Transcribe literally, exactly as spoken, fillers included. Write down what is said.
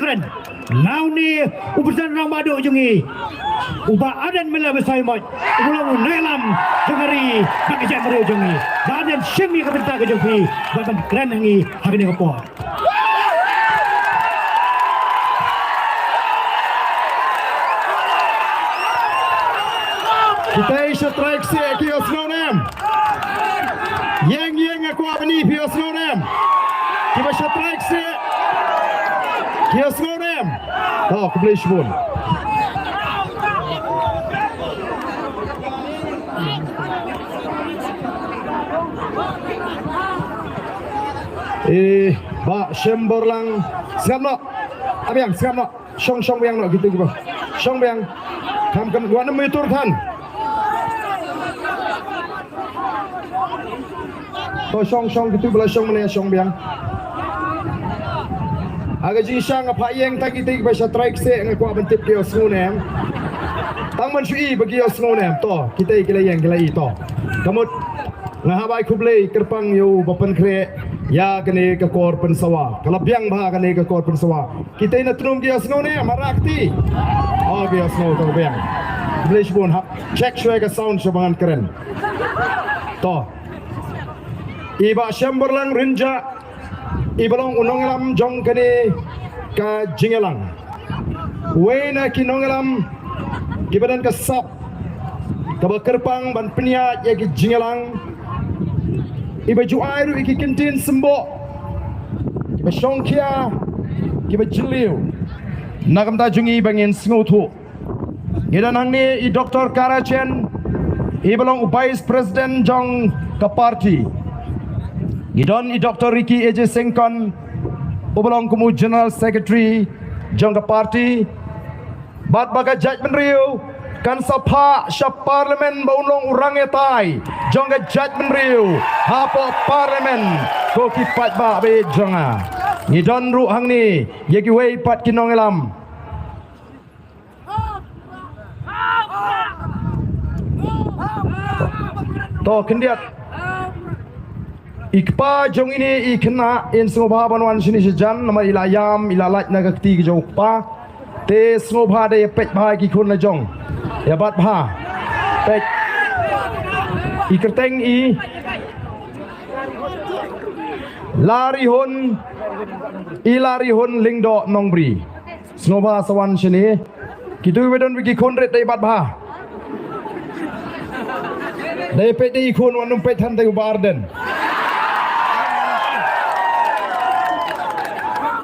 Nga une u President Rangbah Duh jong ngi, u Bah Ardent Miller Basaiawmoit, u long u nongïalam jong ka ri bad ka jaitbynriew jong ngi. Bah Ardent, shim ïa ka bynta ka jong phi bad ban kren ha ngi ha kane ka por. Kita i sha trai kseh ki ïohsngew ne em? Ïeng ïeng, nga kwah ban ïohi phi ïohsngew ne em? Kiba sha trai kseh ki ïohsngew ne em? To, khublei shibun. Eh, Bah Shemborlang, sngap noh. Abiang, sngap noh. Shong, shong biang noh kito kiba. Shong biang. Kam, kam, wan ym ïatur than. To shong, shong kito ba la shong mynne, shong biang. Ha ka jingshisha nga phah ïeng tang kito kiba sha trai kseh, nga kwah ban tip ki ïohsngew ne em. Tang ban shu i ba ki ïohsngew ne em. To, kito ki la ïeng, ki la i to. Kamut. Nga hap ai khublei kyrpang ïa u ba pynkhreh ïa kane ka kor pynsawa. Ka la biang bha kane ka kor pynsawa. Kita na tnum ki ïohsngew ne em, markti? Oh, ki ïohsngew, to biang. Khublei shibun, hap check shuwa ka sound shuwa ba ngan kren. To. I Bah Shemborlang Rynjah, i ba long u nongïalam jong kane ka jingïalang. Uwei na ki nongïalam kiba don ka sap kaba kyrpang ban pynïaid ïa ki jingïalang, iba ju ai ruh ïa ki kyntien symboh kiba shongkhia, kiba jylliew na ka bynta jong ngi ba ngin sngewthuh. Ngi don hangne i Doktor Kara Chen, i ba long u Vice President jong ka party. Ngi don i Doktor Ricky A J Syngkon, u ba long kum u General Secretary jong ka party. Bad ba ka jaitbynriew kan sa phah sha Parliament ba un long u rangïatai jong ka jaitbynriew hapoh Parliament, ko ki paidbah ba ïeit jong nga. Ngi don ruh hangne ïa kiwei pat ki nongïalam. To khyndiat. I kpa jong ine i khynnah in sngewbha ban wan shane shajan, namar i la ïam, i la lait na ka kti ka jong u kpa. Te sngewbha da ïa peit bha ïa ki khun la jong. Ïa bat bha. Peit. I kyrteng i Larihun, i Larihun Lyngdoh Nongbri. Sngewbha sa wan shane. Kito kiba don bad ki khun rit dei bat bha. Dei peit dei i khun, wan ym peit than dei u Bah Ardent.